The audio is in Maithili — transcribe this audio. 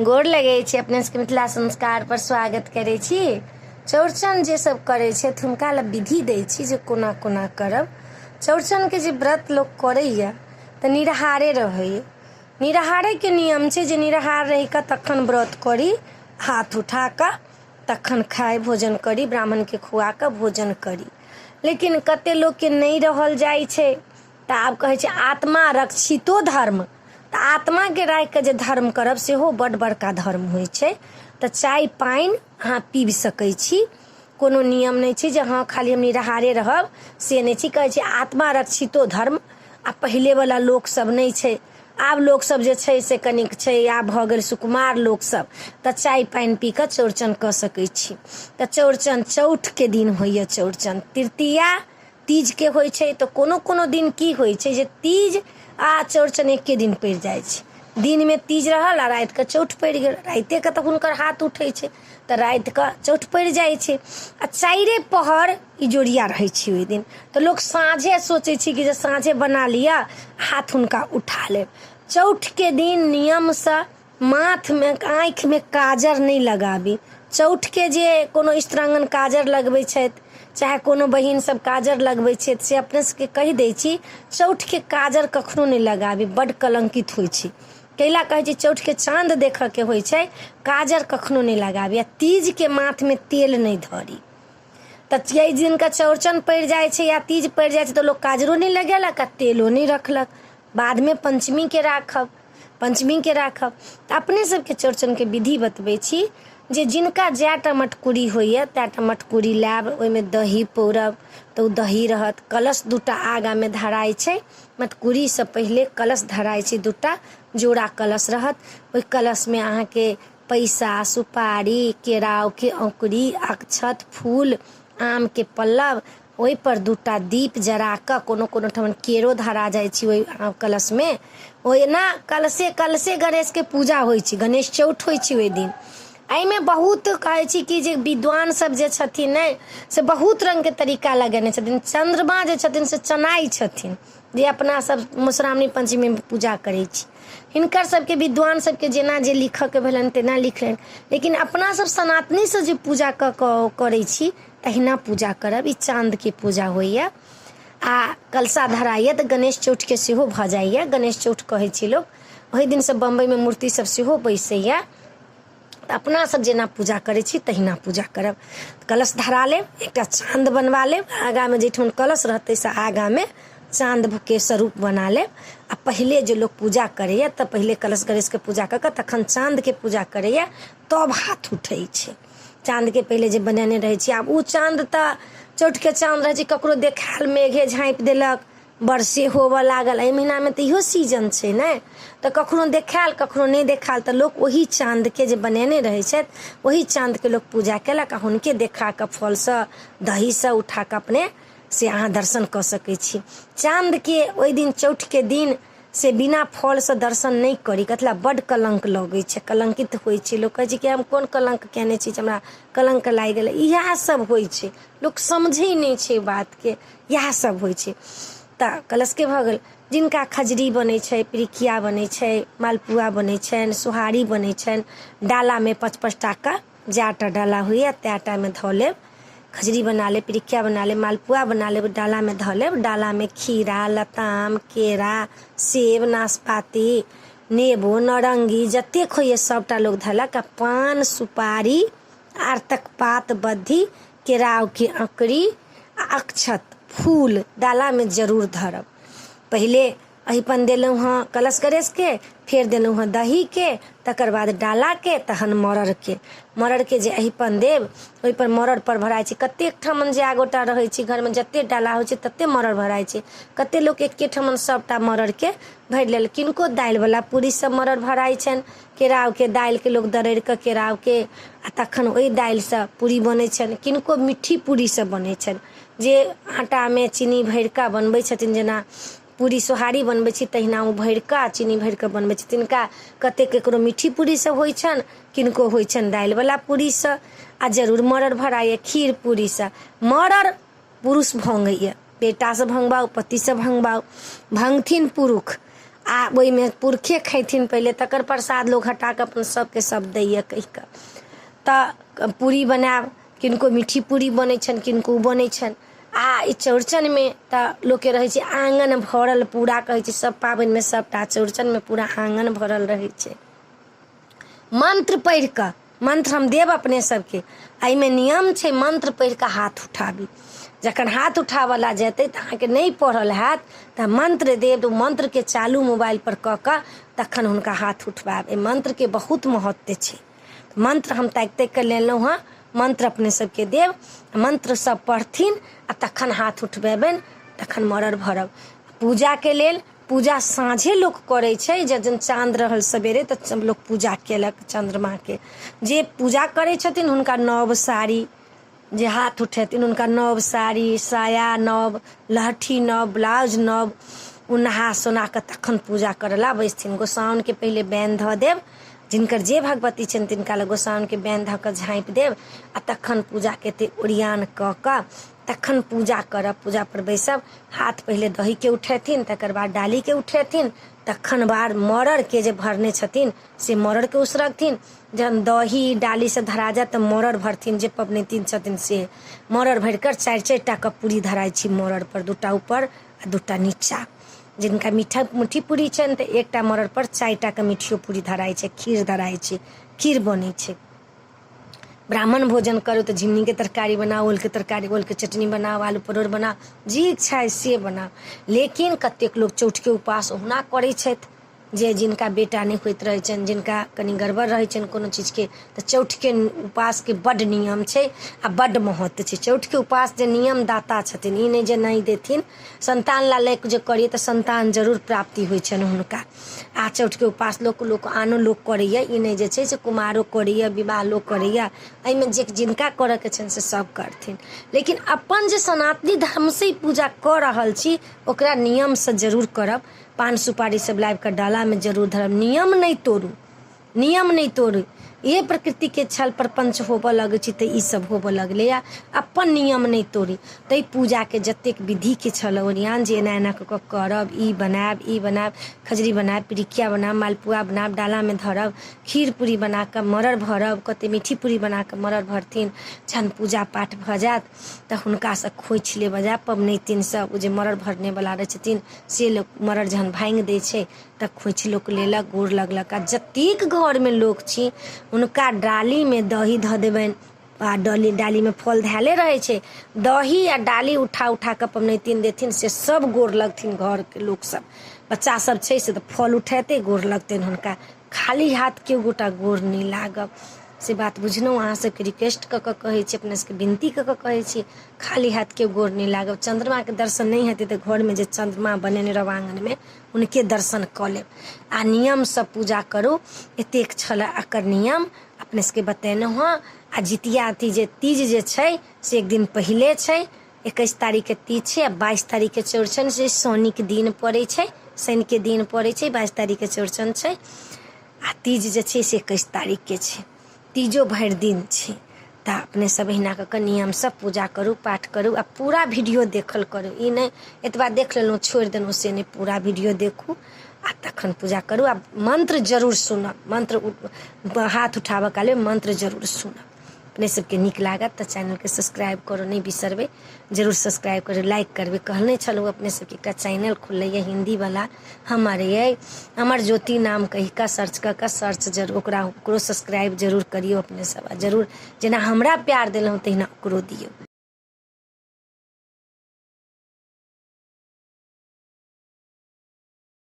गोर लगै छी अपने सबके। मिथिला संस्कार पर स्वागत करै छी। चौड़चन जे सब करै छथि हुनका लए विधि दै छी जे कोना कोना करब। चौड़चनके जे व्रत लोक करैए तऽ निराहारे रहैए। निराहारेके नियम छै जे निराहार रहि कऽ तखन व्रत करी, हाथ उठा कऽ तखन खाइ भोजन करी, ब्राह्मणके खुआ कऽ भोजन करी। लेकिन कते लोकके नहि रहल जाइ छै तऽ आब कहै छै आत्मा रक्षितो धर्म। तऽ आत्माके राखिकऽ जे धर्म करब सेहो बड्ड बड़का धर्म होइ छै। तऽ चाय पानि अहाँ पीब सकै छी, कोनो नियम नहि छै जे हँ खाली हम निराहारे रहब, से नहि छै। कहै छै आत्मा रक्षितो धर्म। आ पहिलेवला लोकसभ नहि छै, आब लोकसभ जे छै से कनिक छै, आब भऽ गेल सुकुमार लोकसभ, तऽ चाय पानि पी कऽ चौड़चन कऽ सकै छी। तऽ चौड़चन चौठके दिन होइए। चौड़चन तृतीया तीजके होइ छै। तऽ कोनो कोनो दिन की होइ छै जे तीज आ चौड़चन एके दिन पड़ि जाइ छै। दिनमे तीज रहल आ रातिके चौठ पड़ि गेल। रातिएके तऽ हुनकर हाथ उठै छै, तऽ रातिके चौठ पड़ि जाइ छै आ चारिए पहर इजोरिया रहै छै ओहि दिन। तऽ लोक साँझे सोचै छै कि जे साँझे बना लिअ, हाथ हुनका उठा लेब। चौठके दिन नियमसँ माथमे आँखिमे काजर नहि लगाबी। चौठके जे कोनो स्त्रांगन काजर लगबै छथि, चाहे कोनो बहिन सब काजर लगबै छथि, से अपने सबके कहि दै छी, चौठके काजर कखनो नहि लगाबी, बड्ड कलंकित होइ छै। कैला कहै छै चौठके चाँद देखऽके होइ छै, काजर कखनो नहि लगाबी। आ तीजके माथमे तेल नहि धरी। तऽ जाहि दिनके चौड़चन पड़ि जाइ छै या तीज पड़ि जाइ छै तऽ लोक काजरो नहि लगेलक आ तेलो नहि रखलक। बादमे पञ्चमीके राखब, पञ्चमीके राखब। तऽ अपने सबके चौड़चनके विधि बतबै छी जे जिनका जएटा मटकुरी होइए तएटा मटकुरी लायब, ओहिमे दही पौरब तऽ ओ दही रहत। कलश दूटा आगाँमे धराइ छै। मटकुरीसँ पहिले कलश धराइ छै, दूटा जोड़ा कलश रहत। ओहि कलशमे अहाँके पैसा, सुपारी, केराउके औँकुरी, अक्षत, फूल, आमके पल्लव, ओहिपर दूटा दीप जरा कऽ, कोनो कोनो ठाम केरो धरा जाइ छै ओहि कलशमे। ओहिना कलशे कलशे गणेशके पूजा होइ छै, गणेश चौठ होइ छै ओहि दिन। एहिमे बहुत कहै छी कि जे विद्वान सब जे छथिन ने से बहुत रङ्गके तरीका लगेने छथिन। चन्द्रमा जे छथिन से चनाइ छथिन, जे अपना सब मधुश्रावणी पञ्चमीमे पूजा करै छी। हिनकर सबके विद्वान सबके जेना जे लिखऽके भेलनि तेना लिखलनि, लेकिन अपना सब सनातनीसँ जे पूजा कऽ कऽ करै छी तहिना पूजा करब। ई चाँदके पूजा होइए आ कलशा धराइए तऽ गणेश चौठके सेहो भऽ जाइए। गणेश चौठ कहै छै लोक। ओहि दिनसँ बम्बइमे मूर्ति सब सेहो बैसैए। तऽ अपना सब जेना पूजा करै छी तहिना पूजा करब। कलश धरा लेब, एकटा चाँद बनवा लेब आगाँमे, जाहिठाम कलश रहतै से आगाँमे चाँदके स्वरूप बना लेब। आ पहिले जे लोक पूजा करैए तऽ पहिले कलश गणेशके पूजा कऽ कऽ तखन चाँदके पूजा करैए, तब हाथ उठै छै। चाँदके पहिले जे बनेने रहै छी, आब ओ चाँद तऽ चौठके चाँद रहै छै, ककरो देखायल मेघे झाँपि देलक, बरसे होबऽ लागल। एहि महीनामे तऽ इहो सीजन छै ने, तऽ कखनो देखायल कखनो नहि देखायल, तऽ लोक ओहि चाँदके जे बनेने रहै छथि ओहि चाँदके लोक पूजा केलक आ हुनके देखा कऽ फलसँ दहीसँ उठा कऽ अपने से अहाँ दर्शन कऽ सकै छी चाँदके। ओहि दिन चौठके दिन से बिना फलसँ दर्शन नहि करी, कथी लए? बड्ड कलङ्क लगै छै, कलङ्कित होइ छै। लोक कहै छै कि हम कोन कलङ्क कयने छी जे हमरा कलङ्क लागि गेलै। इएह सब होइ छै, लोक समझै नहि छै बातके, इएह सब होइ छै। तऽ कलशके भऽ गेल। जिनका खजरी बनै छै, पिरिकिया बनै छै, मालपुआ बनै छनि, सोहारी बनै छनि, डालामे पाँच पाँच टाके जएटा डाला होइए तएटामे धऽ लेब। खजरी बना लेब, पिरिकिया बना लेब, मालपुआ बना लेब, डालामे धऽ लेब। डालामे खीरा, लताम, केरा, सेब, नाशपाती, नेबो, नारङ्गी जतेक होइए सभटा लोक धयलक आ पान, सुपारी, आरतक पात, बद्धी, केराउके अँकुरी आ अक्षत फूल डालामे जरूर धरब। पहिले अहिपन देलहुँ हँ कलश गणेशके, फेर देलहुँ हँ दहीके, तकर बाद डालाके, तहन मड़रके। मड़रके जे अहिपन देब ओहिपर मड़र पर भराइ छै। कतेक ठमन जए गोटा रहै छी घरमे, जतेक डाला होइ छै ततेक मड़र भराइ छै। कतेक लोक एके ठमन सभटा मड़रके भरि लेल। किनको दालिवला पूरीसँ मड़र भराइ छनि। केराउके दालिके लोक दरड़ि कऽ केराउके आ तखन ओहि दालिसँ पूरी बनै छनि। किनको मिट्ठी पूरीसँ बनै छनि, जे आटामे चीनी भरि कऽ बनबै छथिन। जेना पूरी सोहारी बनबै छी तहिना ओ भरि कऽ चीनी भरि कऽ बनबै छथिन। तिनका कतेक ककरो मिट्ठी पूरीसँ होइ छनि, किनको होइ छनि दालिवला पूरीसँ। आ जरूर मड़र भराइए खीर पूरीसँ। मड़र पुरुष भङ्गैए, बेटासँ भङ्गबाउ, पतिसँ भङ्गबाउ, भङ्गथिन पुरुष। आ ओहिमे पुरखे खयथिन पहिले, तकर प्रसाद लोक हटा कऽ अपन सभके सभ दैए कहि कऽ। तऽ पूरी बनायब, किनको मीठी पूरी बनै छनि, किनको ओ बनै छनि। आ ई चौड़चनमे तऽ लोकके रहै छै आङ्गन भरल पूरा, कहै छै सभ पाबनिमे सभटा, चौड़चनमे पूरा आङ्गन भरल रहै छै। मन्त्र पढ़ि कऽ, मन्त्र हम देब अपने सबके, एहिमे नियम छै मन्त्र पढ़ि कऽ हाथ उठाबी। जखन हाथ उठाबऽ जेतै तऽ अहाँके नहि पढ़ल हैत तऽ मन्त्र देब, तऽ ओ मन्त्रके चालू मोबाइलपर कऽ कऽ तखन हुनका हाथ उठबायब। एहि मन्त्रके बहुत महत्व छै। मन्त्र हम ताकि ताकि कऽ लेलहुँ हँ, मन्त्र अपने सबके देब, मन्त्र सब पढ़थिन आ तखन हाथ उठबेबनि, तखन मरड़ भरब। पूजाके लेल पूजा साँझे लोक करै छै। जखन चाँद रहल सवेरे तऽ लोक पूजा केलक चन्द्रमाके। जे पूजा करै छथिन हुनका नव साड़ी, जे हाथ उठेथिन हुनका नव साड़ी, साया नव, लहठी नव, ब्लाउज नव, ओ नहा सोना कऽ तखन पूजा करऽ लए बैसथिन। गोसाउनिके पहिले बैन धऽ देब, जिनकर जे भगवती छनि तिनका लग गोसाउनिके बैन धऽ कऽ झाँपि देब आ तखन पूजाके एते ओरियान कऽ कऽ तखन पूजा करब, पूजापर बैसब। हाथ पहिले दहीके उठेथिन, तकर बाद डालीके उठेथिन, तखन बाद मड़ड़के जे भरने छथिन से मड़ड़के उसरगथिन। जहन दही डाली से धरा जायत तऽ मड़ड़ भरथिन जे पबनैतिन छथिन से। मड़ड़ भरि कऽ चारि चारि टा कऽ पूरी धराइ छै मड़ड़ पर, 2टा ऊपर आ 2टा नीचा। जिनका मीठा मीठी पूरी छनि तऽ एकटा मड़ड़ पर 4टा कऽ मीठियो पूरी धराइ छै, खीर धराइ छै, खीर बनै छै। ब्राह्मण भोजन करू तऽ झिङ्गनीके तरकारी बनाउ, ओलके तरकारी, ओलके चटनी बनाउ, आलू परोड़ बनाउ, जे इच्छा अइ से बनाउ। लेकिन कतेक लोक चौठके उपास ओहुना करै छथि, जे जिनका बेटा नहि होइत रहै छनि, जिनका कनि गड़बड़ रहै छनि कोनो चीजके, तऽ चौठके उपासके बड्ड नियम छै आ बड्ड महत्व छै। चौठके उपास जे नियमदाता छथिन, ई नहि जे नहि देथिन, सन्तान ला लए जे करियै तऽ सन्तान जरूर प्राप्ति होइ छनि हुनका। आ चौठके उपास लोक लोक आनो लोक करैए, ई नहि जे छै से कुमारो करैए, विवाह लोक करैए, एहिमे जे जिनका करऽके छनि से सब करथिन। लेकिन अपन जे सनातनी धर्मसँ ई पूजा कऽ रहल छी ओकरा नियमसँ जरूर करब। पान सुपारी सब लाबिकऽ डालामे जरूर धरब, नियम नहि तोड़ू, नियम नहि तोड़ू। इहे प्रकृतिके छल प्रपञ्च होबऽ लगै छै तऽ ई सब होबऽ लगलैए। अपन नियम नहि तोड़ी। ताहि पूजाके जतेक विधिके छल ओरियान जे एना एना कऽ कऽ करब, ई बनायब, ई बनायब, खजरी बनायब, पिरिकिया बनायब, मालपुआ बनायब, डालामे धरब, खीर पूरी बना कऽ मड़ड़ भरब, कते मीठी पूरी बना कऽ मड़ड़ भरथिन। जहन पूजा पाठ भऽ जायत तऽ हुनकासँ खोइछ लेबऽ जायब पबनैतिनसँ, ओ जे मड़ड़ भरनेवला रहै छथिन से लोक मड़ड़ जहन भाङ्गि दै छै तऽ खोइछ लोक लेलक, गोर लगलक। आ जतेक घरमे लोक छी हुनका डालीमे दही धऽ देबनि आ डालीमे फल धैले रहै छै, दही आ डाली उठा उठा कऽ पबनैतिन देथिन, से सब गोर लगथिन घरके लोकसब। बच्चा सब छै से तऽ फल उठेतै, गोर लगतनि हुनका। खाली हाथ केओ गोटा गोर नहि लागब, से बात बुझलहुँ। अहाँ सबके रिक्वेस्ट कऽ कऽ कहै छी, अपना सबके विनती कऽ कऽ कहै छी, खाली हाथ केओ गोर नहि लागब। चन्द्रमाके दर्शन नहि हेतै तऽ घरमे जे चन्द्रमा बनेने रहब आङ्गनमे हुनके दर्शन कऽ लेब आ नियमसँ पूजा करू। एतेक छलए एकर नियम, अपने सबके बतेलहुँ हँ। आ जितिया अथी जे तीज जे छै से एक दिन पहिले छै, 21 तारीखके तीज छै आ 22 तारीखके चौड़चन छै, शनिके दिन पड़ै छै, शनिके दिन पड़ै छै, 22 तारीखके चौड़चन छै आ तीज जे छै से 21 तारीखके छै। तीजो भरि दिन छै। तऽ अपने सब एहिना कऽ कऽ नियमसँ पूजा करू, पाठ करू आ पूरा वीडियो देखल करू। ई नहि एतबा देख लेलहुँ छोड़ि देलहुँ, से नहि, पूरा वीडियो देखू आ तखन पूजा करू। आ मन्त्र जरूर सुनब, मन्त्र हाथ उठाबऽ कालमे मन्त्र जरूर सुनब। अपने सबके नीक लागत तऽ चैनलके सब्सक्राइब करऽ नहि बिसरबै, जरूर सब्सक्राइब करू, लाइक करबै। कहने छलहुँ अपने सबके एकटा चैनल खुललैए हिन्दीवला हमर अइ, अमर ज्योति नाम कहि कऽ सर्च कऽ कऽ सर्च जरूर ओकरो सब्सक्राइब जरूर करियौ अपने सब, आ जरूर जेना हमरा प्यार देलहुँ तहिना ओकरो दियौ।